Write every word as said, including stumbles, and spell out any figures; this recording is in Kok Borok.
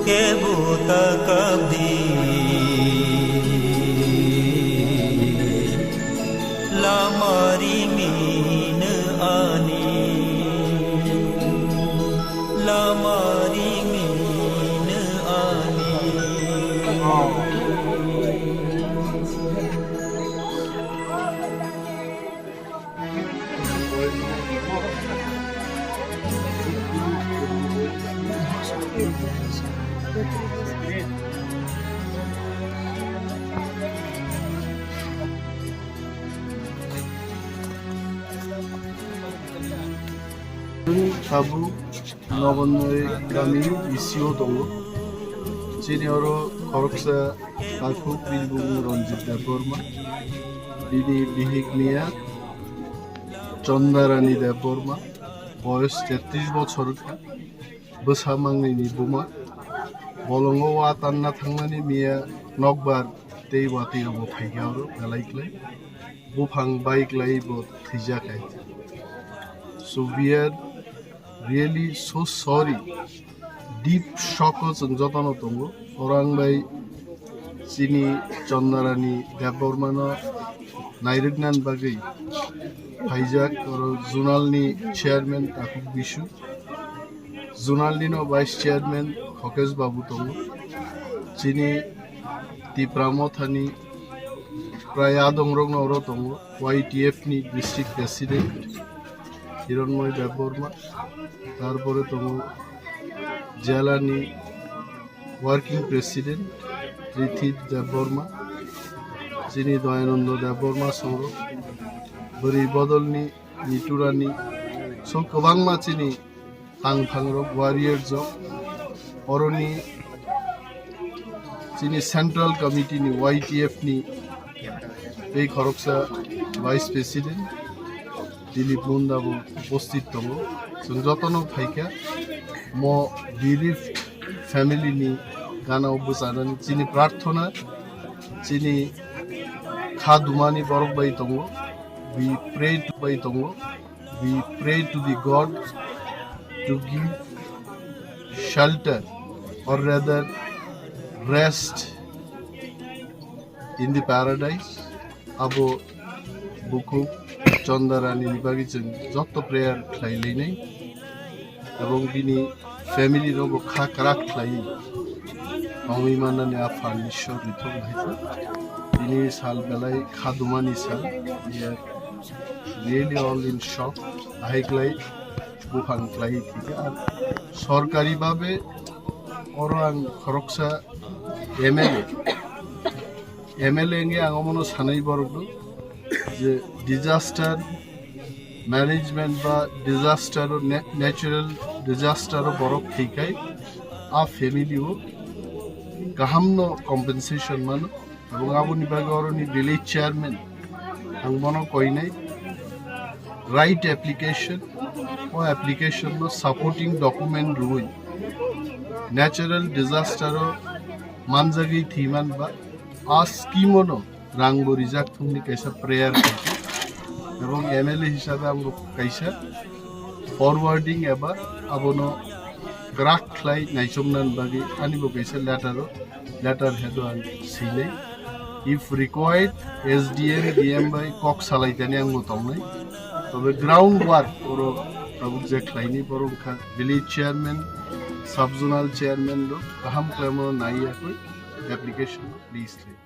Kebo ta kabdi lamari min ani, lamari min ani. Tabuk Nobonnoi gami E C o tongo. Chini oro khoroksa takhuk bini bumung Ranjit Debbarma. Bini bihik miya Chandarani Debbarma, boyos tetris bochor wngkha. Bwsa mangnini buma. Bolongo wa tanna thangmani miya nokbar tei watwi rokbo phaikha oro belai klai. Buphang bai klai bo thwijak hai. So we are really so sorry. Deep shock o chwng jotono tongo. Oro ang bai chini Chandarani Debbarmano nairwknani bagwi phaijak oro zonal ni chairman Takhuk Bisu, zonal nino vice chairman Khokesh Babu tongo, chini Tipra Mothani prai adongrokno oro tongo, Y T F ni district president Hiranmoy Debbarma, tarpore tongo jela ni working president Rithi Debbarma, chini Dayananda Debbarma songrok, bwrwi bodolni Niturani, so kwbangma chini tangthangrok, warriors rok, oroni chini central committee ni Y T F ni tei khoroksa vice president Dilip Munda bo upasthit tongo. Chwng jotono phaikha mo bereaved family ni gana o bwchanani chini prarthona, chini kha dumani borok bai tongo, we pray to bai tongo, we pray to the God to give shelter or rather rest in the paradise. Abo bukhuk Chandarani ni bagwi chwng joto prayer khlai lainai, ebong bini family rokbo kha kwrak khlaiwi tongwi mannani Apha Ishwar rithok hai khe. Bini sal belai kha dumani sal, we are really all in shock. Ahai klai buphang klai thikhe. Ar sorkari babe oro ang khoroksa M L A, M L A wngwi ang omono sanai borok do je disaster management ba disaster o na-, natural disaster o borok thwikhai a family o kahamno compensation mano. Ebong aboni bagwi oroni village chairman ang bono koinai right application, o application no supporting document rwui natural disaster o manjagwi thwiman ba a scheme o no rang bo rijak thumni kaisa prayer khaikhe. Ebong M L A hisabe ang bo kaisa forwarding eba abono kwrak khlai naichomnani bagwi ani bo kaisa letter o, letter head o ang swinai. If required, S D M, D M bai kok salaitani ang bo tongnai. Tobe ground work oro tabuk je khlaini borok wngkha village chairman, sub zonal chairman rok kaham khlaimo naiya koi application release khlai.